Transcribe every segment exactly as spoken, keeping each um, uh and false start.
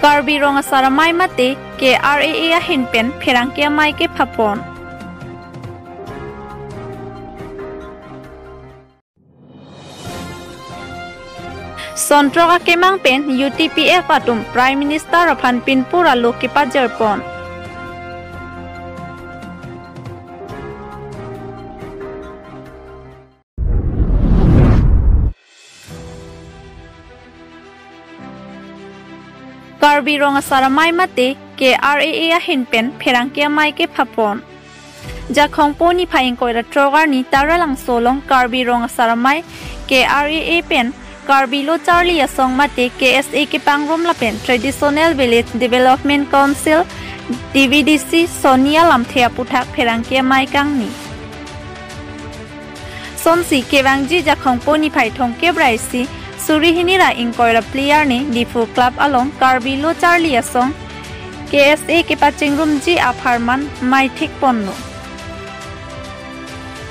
Karbi Rong Asar Amei mate K R A A ahin pen pherangke amei kephapon. Sontrok akemang pen U T P F atum Prime Minister aphan pinpur alo kepajirpon. Karbi Rong Asar Amei mate K R A A ahin pen pherangke amei kephapon. Jakhong po niphai ingkoi ra throk arni Taralangso along Karbi Rong Asar Amei K R A A pen Karbi Lo Charli Asong mate K S A kepangrum lapen Traditional Village Development Council, T V D C sonni alamthe aphuthak pherangke amei kangni. Sonsi kevangji Jakhong po niphai thomkep ra isi suri hini ra ingkoi ra phli arni Diphu Club along Karbi Lo Charli Asong K S A kepachikrumji apharman mei thikponlo.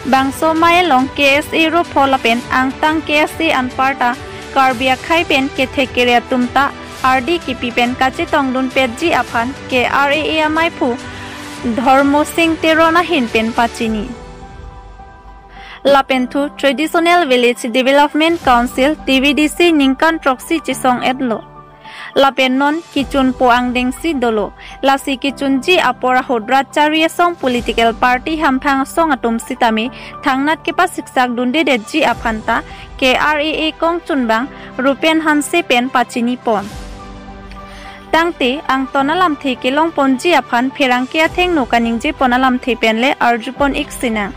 Bangso amei along K S A ro pho lapen angtan K S A anparta Karbi akhei pen kethek kere atum ta ardi kipi pen kachetongdun petji aphan K R A A ameiphu Dhormo Sing Teron ahin pen pachini. Lapen thu Traditional Village Development Council, T V D C ningkan throksi chesong-etlo. Lapen non kechunpo angdengsi dolo. Lasi kechunji apor ahut rat chari asong political party hamphang asong atum sitame thangnat kepasiksak dundedetji aphan ta K R A A kongchunbang Rupen Hanse pen pachinipon. Tangte angtan alamthe kelongponji aphan pherangke athengno kaningjepon alamthe pen le arjupon-ik sinang.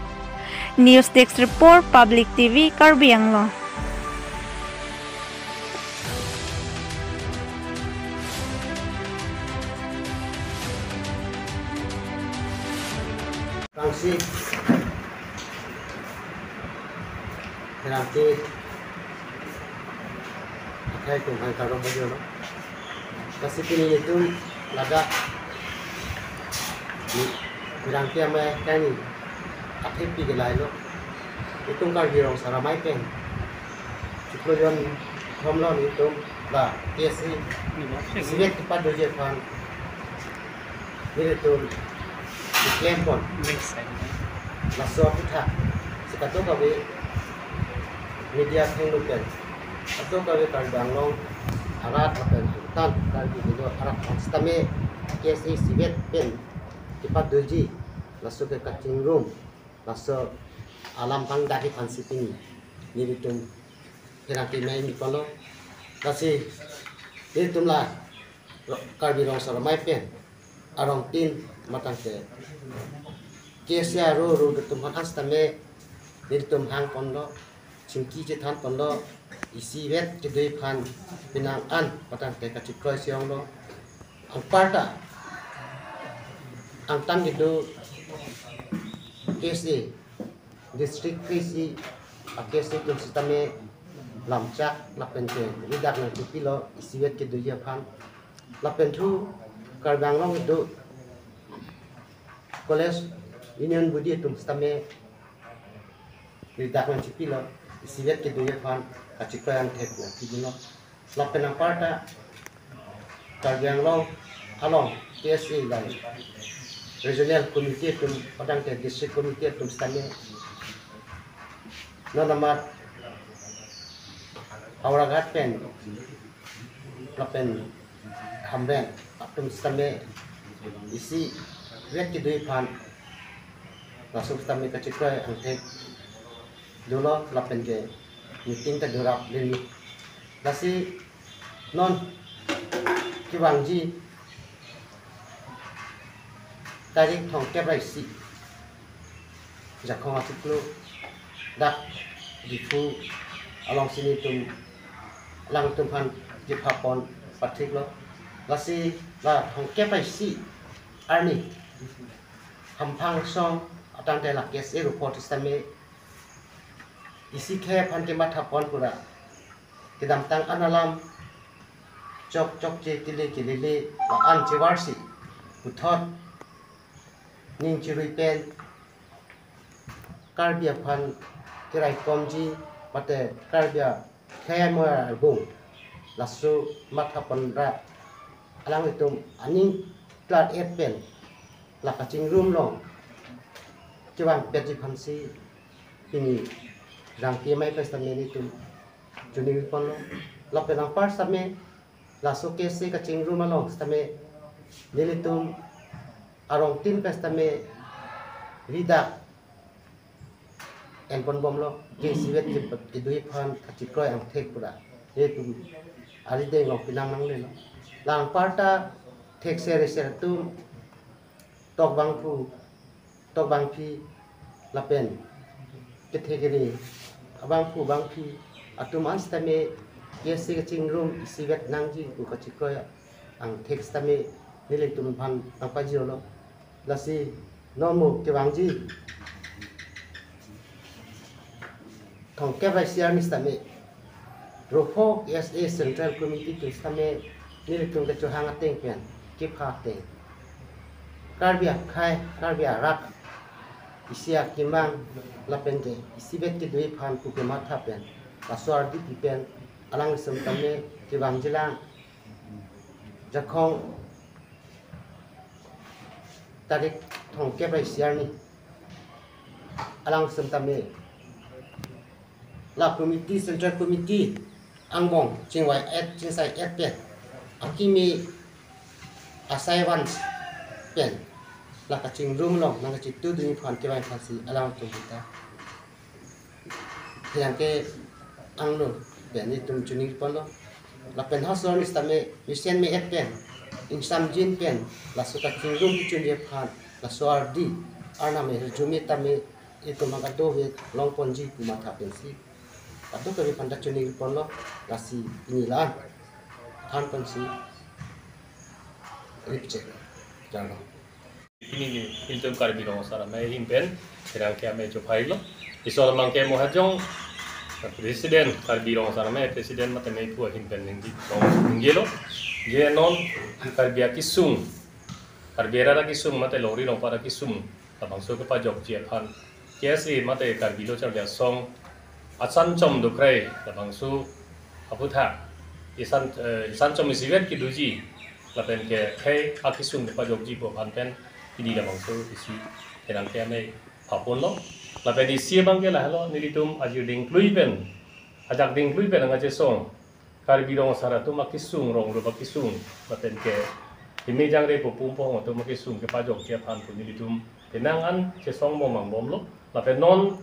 News Desk Report, Public T V, Karbi Anglong. Rangsi, rangsi, akhei tum hang karong baju lo. Lasi pini itum ladak ni pherangke amei kangni athepi ke lailo. Itum Karbi Rong Asar Amei pen chiklo jon thomlo, itum la K S A isivet kepadoji aphan nelitum keklempon. Laso aphuthak si kadokave media athengno pen, kadokave Karbi Anglong arat lapen angtan Karbi kedo arat aphan sitame K S A isivet pen kepadoji laso ke kachingrum, laso alam pangdaki aphansi pini nelitum pherangke amei niponlo. Lasi nelitum la Ro-, Karbi Rong Asar Amei pen arongtin matangte K S A aro aro atum aphan sitame nelitum hangponlo, chingki chethanponlo, isivet kedoji aphan penang an matangte kachikroi si-onglo. Anparta angtan kedo K S A district K S A, a K S A atum sitame lamchak lapen ke ridak nangchepilo isivet kedoji aphan. Lapen thu Karbi Anglong kedo college union body atum sitame ridak nangchepilo isivet kedoji aphan kachikroi angthek nangpidunlo. Lapen anparta Karbi Anglong along K S A along regional committee atum padangte district committee atum sitame non amat Howraghat pen lapen Hamren atum sitame isivet kedoji aphan laso sitame kachikroi angthek dolo lapen ke meeting ta durap limit. Lasi non kevangji tarik thomkep ra isi Jakhong achiklo dak Diphu alongsi nelitum alangtum aphan kephapon pathiklo. Lasi la thomkep ra isi arni hamphang asong atangte la K S A aro pho sitame isi khei aphan kemathapon pura kedamtang an alam chok chokche kele kelele la-an chevarsi puthot ning chirui pen Karbi aphan keraikomji mate Karbi akhei amei arong laso mathapon ra alanglitum aning klar-et pen la kachingrum along kevang petji aphansi pini Rangpi amei pen sitame nelitum choningri ponlo. Lapen anpar sitame laso KSA kachingrum along sitame nelitum arongtin pen sitame ridak en ponbomlo, je isivet ke, kedo aphan kachikroi angthek pura. Nelitum arideng along pinang nanglelo. La anparta thekser-eser atum, tokbangphu, tokbangpi lapen kethekri abangphu bangpi atum an sitame KSA kachingrum isivet nangji pu kachikroi angthek sitame nelitum aphan nangpajirlo. Lasi non mo kevangji thomkep ra isi arni sitame ro pho KSA Central Committee atum sitame nelitum kechohang ateng pen kepha ateng, Karbi akhei, Karbi arat, isi akemang lapen ke isivet kedo aphan pu kematha pen laso ardi pen alanglitum tame kevangjilang. Jakhong tarik thomkep ra isi arni alanglitum tame la committee, Central Committee angbong chingvai-et, chingsai-et pen akimi asai van pen la kachingrum along nangkachitudunji aphan kevang aphansi alanglitum ta pherangke angno pen nelitum choningri ponlo. Lapen halaso arni sitame mesen me-et pen, ingsamjin pen laso kachingrum kechunji aphan laso ardi arnam me-et arjume tame itum kadokave long ponji pu matha pensi kadokave aphanta choningri ponlo. Lasi pini la-an than ponsi ripchek jarlo. Pini nelitum Karbi Rong Asar Amei ahin pen pherangke amei chophailo. Isol Mangke Mohajong, President, Karbi Rong Asar Amei President mate meiphu ahin pen ningje, ningje lo. Je non Karbi akesung, Karbi arat akesung mate longri longpat akesung labangso kepajokji aphan KSA mate Karbi Lo Charli Asong asanchom dokrei labangso aphuthak isan, eh, isanchom isivet kedoji lapen ke khei akesung kepajokji pu aphan pen pini labangso isi pherangke amei phaponlo. Lapen isi abangke lahelo, nelitum ajir dingklui pen, ajak dingklui pen nangkachesong Karbi Rong Asar atum akesung, rong rup akesung lapen ke himejang re popum pohong atum akesung kepajokji aphan pu nelitum penang an chesongbom angbomlo. Lapen non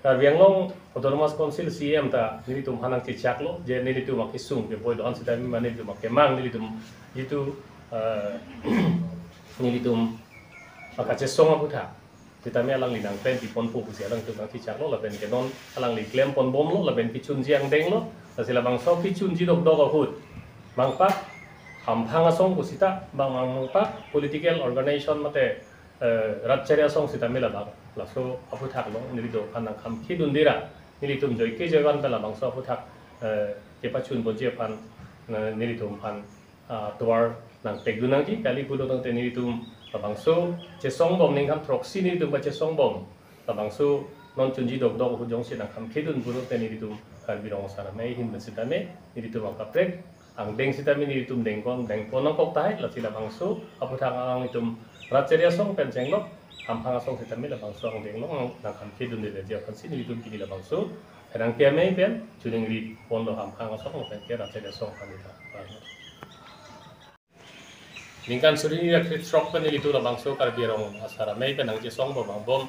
Karbi Anglong Autonomous Council CEM ta nelitum aphan nangchechaklo, je nelitum akesung keboi do-an sitame mane nelitum akemang nelitum jitu, eh, nelitum akachesong aphuthak sitame alangli nangplen piponpo pusi alangtum nangchechaklo, lapen ke non alangli klem ponbomlo, lapen kechunji angdenglo. Lasi labangso kechunji dokdok ahut mangpak hamphang asong pusita bang mangpak political organization mate, eh, rat chari asong sitame labang laso aphuthak along neli do aphan nangkham khidun dira, nelitum joike joivan pen labangso aphuthak, eh, kepachun ponji aphan, eh, nelitum aphan, ah, tovar nangpekdun nangji. Kali pulo tangte nelitum labangso chesongbom ningkan throksi nelitum pachesongbom labangso non chunji dokdok ahut jongsi nangkham khidun pulo te nelitum Karbi Rong Asar Amei ahin pen sitame nelitum akaprek angdeng sitame nelitum dengpon, dengpon nangkok tahai. Lasi labangso aphuthak alangtum rat chari asong pen chenglok hamphang asong sitame labangso angdeng along nangkham khidun deleji aphansi nelitum pini labangso pherangke amei pen choningri ponlo, hamphang asong pen ke rat chari asong aphan ta. Ningkan suri hini ra krethrok pen nelitum labangso Karbi Rong Asar Amei pen nangchesongbom angbom.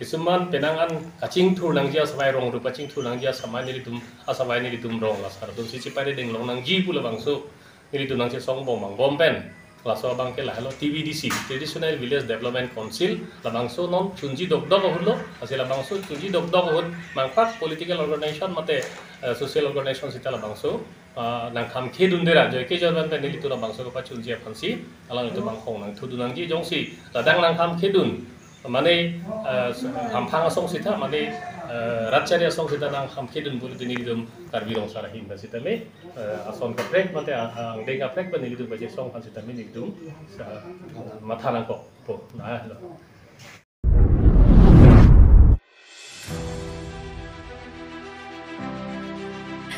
Kisuman penang an kachingthur nangji asavai, rong rup kachingthur nangji asavai nelitum, asavai nelitum rong asar atumsi chepari deng long nangji pu labangso nelitum nangchesongbom angbom pen. Laso abangke lahelo TVDC, Traditional Village Development Council, labangso non chunji dokdok ahut lo, lasi labangso chunji dokdok ahut mangpak political organization mate, eh, social organization sita labangso ah, nangkham khidun dera, joike joivan pen nelitum labangso kepachunji aphansi alanglitum anghong nangthudun nangji. Jongsi ladak nangkham khidun, mane, ah, hamphang asong sita, mane, ah, rat chari asong sita nangkham khidun pulote nelitum Karbi Rong Asar ahin pen sitame, ah, ason kaprek mate, ah, angdeng kaprek pen nelitum pachesong aphan sitame nelitum, ah, matha nangkokpo. Nah, lo.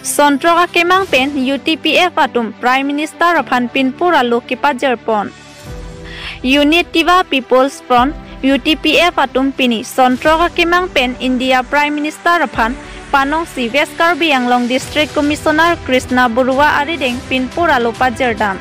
Sontrok akemang pen U T P F atum Prime Minister aphan pinpur alo kepajirpon. Unit Tiwa People's Front, U T P F atum pini sontrok akemang pen India Prime Minister aphan panongsi West Karbi Anglong District Commissioner Krishna Borua arideng pinpur alo pajirdam.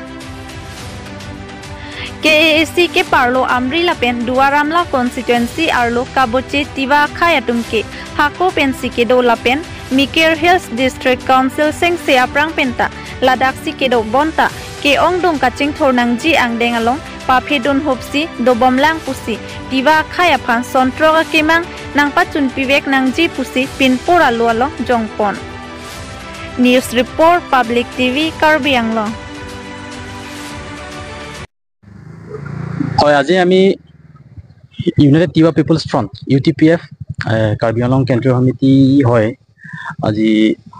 K A A C keparlo Amri lapen Duar Amla constituency arlo kaboche Tiwa akhei atum ke hako pensi kedo lapen Mikir Hills District Council sengse aphrang penta ladaksi kedo bonta ke-ongdung kachingthur nangji angdeng along paphidun hopsi dobomlang pusi Tiwa akhei aphan sontrok akemang nangpachunpivek nangji pusi pinpur alo along jongpon. News Report, Public T V, Karbi Anglong. হয়, আজি আমি united Tiwa peoples front, U T P F, Karbi Anglong কেন্দ্ৰীয় সমিতি হৈ আজি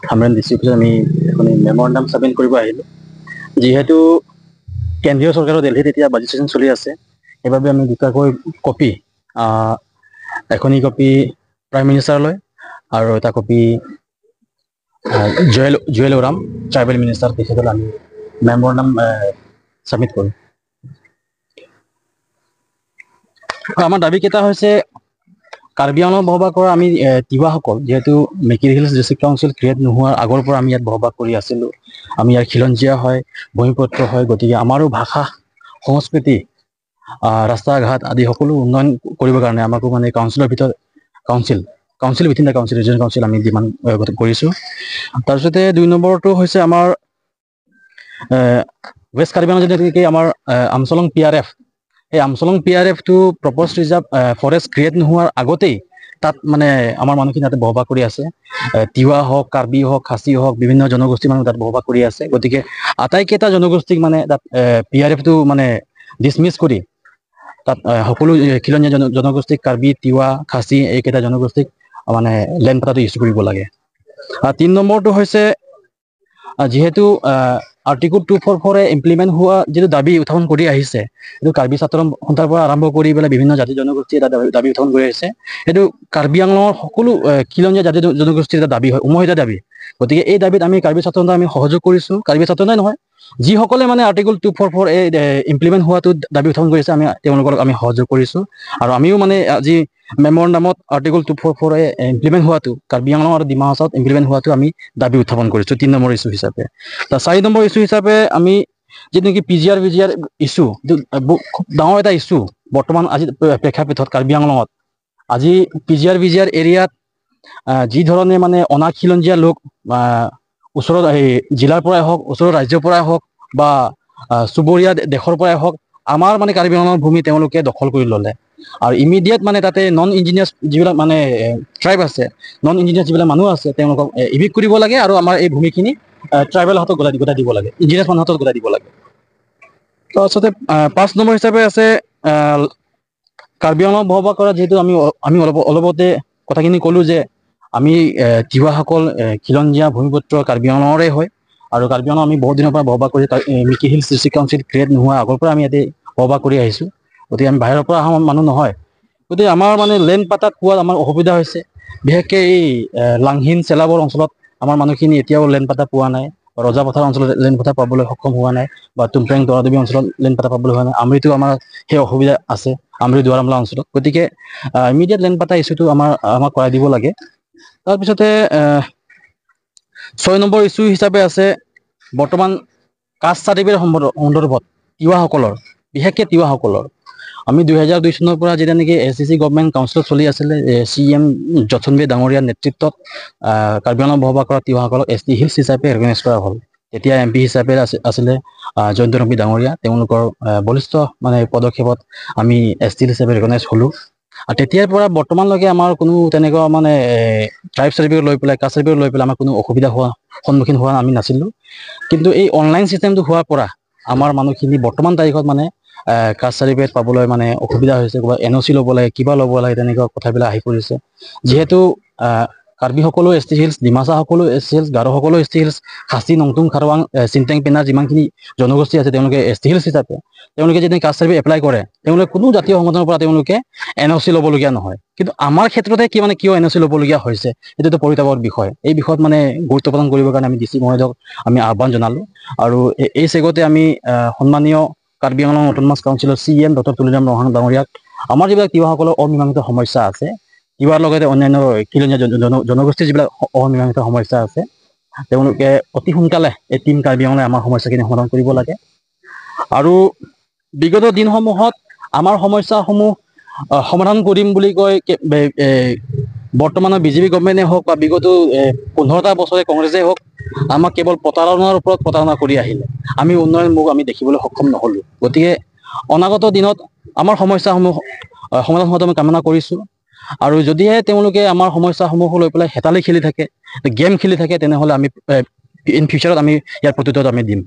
খামৰেং D C অফিচত আমি এখন মেমৰেণ্ডাম ছাবমিট কৰিব আহিলোঁ। যিহেতু কেন্দ্ৰীয় চৰকাৰৰ দিল্লীত এতিয়া বাজেট ছেশ্যন চলি আছে, সেইবাবে আমি দুটাকৈ কপি, এখনি কপি প্ৰাইম মিনিষ্টাৰলৈ আৰু এটা copy Jual Jual Oram, tribal minister, তেখেতলৈ আমি মেমৰেণ্ডাম ছাবমিট কৰিম। আমাৰ দাবীকেইটা হৈছে, কাৰ্বি আংলঙত বসবাস কৰা আমি এ, তিৱাসকল যিহেতু Mikir hills district council create নোহোৱাৰ আগৰ পৰা আমি ইয়াত বসবাস কৰি আছিলোঁ। আমি ইয়াৰ খিলঞ্জীয়া হয়, ভূমিপুত্ৰ হয়, গতিকে আমাৰো ভাষা, সংস্কৃতি, আহ, ৰাস্তা ঘাট আদি সকলো উন্নয়ন কৰিবৰ কাৰণে আমাকো মানে কাউন্সিলৰ ভিতৰত council council within the council, regional council আমি ডিমাণ্ড কৰিছোঁ। তাৰপিছতে দুই নম্বৰটো হৈছে আমাৰ এ, ৱেষ্ট কাৰ্বি আংলং যিটো নেকি আমাৰ এ, আমচলং পি আৰ এফ, সেই আমচলং পি আৰ এফটো প্ৰপ'জ ৰিজাৰ্ভ ফৰেষ্ট ক্ৰিয়েট নোহোৱাৰ আগতেই তাত মানে আমাৰ মানুহখিনি তাতে বসবাস কৰি আছে। এ, তিৱা হওক, কাৰ্বি হওক, খাচী হওক, বিভিন্ন জনগোষ্ঠীৰ মানুহ তাত বসবাস কৰি আছে। গতিকে আটাইকেইটা জনগোষ্ঠীক মানে তাত পি আৰ এফটো মানে ডিছমিছ কৰি তাত এ, সকলো এ, খিলঞ্জীয়া জন জনগোষ্ঠীক, কাৰ্বি, তিৱা, খাচী, এইকেইটা জনগোষ্ঠীক মানে লেণ্ড পাটাটো ইছ্যু কৰিব লাগে। আৰু তিনি নম্বৰটো হৈছে, আহ, যিহেতু আৰ্টিকল টু ফ'ৰ ফ'ৰে ইমপ্লিমেণ্ট হোৱা যিটো দাবী উত্থাপন কৰি আহিছে, এইটো কাৰ্বি ছাত্ৰ সন্থাৰ পৰা আৰম্ভ কৰি পেলাই বিভিন্ন জাতি জনগোষ্ঠীয়ে এটা দাবী দাবী উত্থাপন কৰি আহিছে। সেইটো কাৰ্বি আংলঙৰ সকলো আহ, খিলঞ্জীয়া জাতি জন- জনগোষ্ঠীৰ এটা দাবী হয়, উমৈহতীয়া দাবী। গতিকে এই দাবীত আমি কাৰ্বি ছাত্ৰ সন্থাই আমি সহযোগ কৰিছোঁ। কাৰ্বি ছাত্ৰ সন্থাই নহয়, যিসকলে মানে আৰ্টিকল টু ফ'ৰ ফ'ৰ এ ইমপ্লিমেণ্ট হোৱাটো দাবী উত্থাপন কৰিছে, আমি তেওঁলোকক আমি সহযোগ কৰিছোঁ। আৰু আমিও মানে আজি মেমৰেণ্ডামত আৰ্টিকল টু ফ'ৰ ফ'ৰ এ ইমপ্লিমেণ্ট হোৱাটো, কাৰ্বি আংলং আৰু ডিমা হাছাওত ইমপ্লিমেণ্ট হোৱাটো আমি দাবী উত্থাপন কৰিছোঁ তিনি নম্বৰ ইছ্যু হিচাপে। তা চাৰি নম্বৰ ইছ্যু হিচাপে আমি যিটো নেকি পি জি আৰ, ভি জি আৰ ইছ্যু, যিটো, আহ, বহু- খুব ডাঙৰ এটা ইছ্যু বৰ্তমান আজি প্ৰে- প্ৰেক্ষাপটত কাৰ্বি আংলঙত। আজি পি জি আৰ, ভি জি আৰ এৰিয়াত, আহ, যি ধৰণে মানে অনা খিলঞ্জীয়া লোক, আহ, ওচৰৰ এই জিলাৰ পৰাই হওক, ওচৰৰ ৰাজ্যৰ পৰাই হওক বা আহ, চুবুৰীয়া দে- দেশৰ পৰাই হওক, আমাৰ মানে কাৰ্বি আংলঙৰ ভূমি তেওঁলোকে দখল কৰি ল'লে। আৰু ইমিডিয়েট মানে তাতে নন ইণ্ডিজিনাছ যিবিলাক মানে ট্ৰাইব আছে, নন ইণ্ডিজিনাছ যিবিলাক মানুহ আছে, তেওঁলোকক এ, ইভিক্ট কৰিব লাগে আৰু আমাৰ এই ভূমিখিনি ট্ৰাইবেল হাতত গতাই গতাই দিব লাগে, ইণ্ডিজিনাছ মানুহৰ হাতত গতাই দিব লাগে। তাৰপিছতে আহ, পাঁচ নম্বৰ হিচাপে আছে আহ, কাৰ্বি আংলঙত বসবাস কৰা, যিহেতু আমি অ- আমি অলপ অলপতে কথাখিনি ক'লোঁ যে আমি এ, তিৱাসকল এ, খিলঞ্জীয়া ভূমিপুত্ৰ কাৰ্বি আংলঙৰে হয়। আৰু কাৰ্বি আংলং আমি বহুত দিনৰ পৰা বসবাস কৰি কা- এ, Mikir hills district council create নোহোৱা আগৰ পৰা আমি ইয়াতে বসবাস কৰি আহিছোঁ। গতিকে আমি বাহিৰৰ পৰা অহা মানুহ নহয়। গতিকে আমাৰ মানে লেণ্ড পাটাত পোৱাত আমাৰ অসুবিধা হৈছে। বিশেষকৈ এই এ, লাংহিন চেলাবৰ অঞ্চলত আমাৰ মানুহখিনি এতিয়াও লেণ্ড পাটা পোৱা নাই। ৰজাপথাৰ অঞ্চলত লেণ্ড পাটা পাবলৈ সক্ষম হোৱা নাই বা টুমক্ৰেং তৰাদেৱী অঞ্চলত লেণ্ড পাটা পাবলৈ হোৱা নাই। আমৰিতো আমাৰ সেই অসুবিধা আছে, আমৰি দুৱাৰামলা অঞ্চলত। গতিকে ইমিডিয়েট লেণ্ড পাটা ইছ্যুটো আমাৰ আমাক কৰাই দিব লাগে। তাৰপিছতে আহ, ছয় নম্বৰ ইছ্যু হিচাপে আছে বৰ্তমান কাষ্ট চাৰ্টিফিকেট সম্বন্ধ- সন্দৰ্ভত তিৱাসকলৰ, বিশেষকৈ তিৱাসকলৰ। আমি দুহেজাৰ দুই চনৰ পৰা যেতিয়া নেকি এ চি চি গভৰ্ণমেণ্ট কাউন্সিলত চলি আছিলে, চি এম জতন বে ডাঙৰীয়াৰ নেতৃত্বত আহ, কাৰ্বি আংলঙত বসবাস কৰা তিৱাসকলক এছ টি হিলছ হিচাপে ৰেকগনাইজ কৰা হ'ল। তেতিয়া এম পি হিচাপে আছে- আছিলে আহ, জয়ন্ত ৰংপী ডাঙৰীয়া, তেওঁলোকৰ আহ, বলিষ্ঠ মানে পদক্ষেপত আমি এছ টি হিচাপে ৰেকগনাইজ হ'লোঁ। আৰু তেতিয়াৰ পৰা বৰ্তমানলৈকে আমাৰ কোনো তেনেকুৱা মানে ট্ৰাইব চাৰ্টিফিকেট লৈ পেলাই, কাষ্ট চাৰ্টিফিকেট লৈ পেলাই আমাৰ কোনো অসুবিধা হোৱা সন্মুখীন হোৱা আমি নাছিলোঁ। কিন্তু এই অনলাইন ছিষ্টেমটো হোৱাৰ পৰা আমাৰ মানুহখিনি বৰ্তমান তাৰিখত মানে কাষ্ট চাৰ্টিফিকেট পাবলৈ মানে অসুবিধা হৈছে, ক'ৰবাত এন অ' চি ল'ব লাগে, কিবা ল'ব লাগে, তেনেকুৱা কথাবিলাক আহি পৰিছে। যিহেতু আহ, কাৰ্বিসকলো এছ টি হিলছ, ডিমাচাসকলো এছ টি হিলছ, গাৰোসকলো এছ টি হিলছ, খাচী, নংটুং, খাৰৱাং, এ, চিনটেং, পেনা যিমানখিনি জনগোষ্ঠী আছে তেওঁলোকে এছ টি হিলছ হিচাপে তেওঁলোকে যদি কাষ্ট চাৰ্টিফিকেট এপ্লাই কৰে, তেওঁলোকে কোনো জাতীয় সংগঠনৰ পৰা তেওঁলোকে এন অ' চি ল'বলগীয়া নহয়। কিন্তু আমাৰ ক্ষেত্ৰতে কি মানে কিয় এন অ' চি ল'বলগীয়া হৈছে, এইটোতো পৰিতাপৰ বিষয়। এই বিষয়ত মানে গুৰুত্ব প্ৰদান কৰিবৰ কাৰণে আমি ডি চি মহোদয়ক আমি আহ্বান জনালোঁ। আৰু এ- এই চেগতে আমি আহ, সন্মানীয় কাৰ্বি আংলং অট'নমাছ কাউন্সিলৰ চি ই এম ডক্টৰ তুলিৰাম ৰংহাং ডাঙৰীয়াক আমাৰ যিবিলাক তিৱাসকলৰ অমীমাংসিত সমস্যা আছে, তিৱাৰ লগতে অন্যান্য খিলঞ্জীয়া জন- জন- জনগোষ্ঠীৰ যিবিলাক অ- অমীমাংসিত সমস্যা আছে, তেওঁলোকে অতি সোনকালে এই টিম কাৰ্বি আংলঙে আমাৰ সমস্যাখিনি সমাধান কৰিব লাগে। আৰু বিগত দিনসমূহত আমাৰ সমস্যাসমূহ আহ, সমাধান কৰিম বুলি কৈ কে- বে- এ, বৰ্তমানৰ বি জে পি গভৰ্ণমেণ্টে হওক বা বিগত এ, পোন্ধৰটা বছৰে কংগ্ৰেছে হওক, আমাক কেৱল প্ৰতাৰণাৰ ওপৰত প্ৰতাৰণা কৰি আহিলে। আমি উন্নয়নমুখ আমি দেখিবলৈ সক্ষম নহ'লোঁ। গতিকে অনাগত দিনত আমাৰ সমস্যাসমূহ আহ, সমাধান হোৱাটো আমি কামনা কৰিছোঁ। আৰু যদিহে তেওঁলোকে আমাৰ সমস্যাসমূহ লৈ পেলাই হেতালি খেলি থাকে, গেম খেলি থাকে, তেনেহ'লে আমি ইন ফিউচাৰত আমি ইয়াৰ প্ৰত্যুত্তৰ আমি দিম।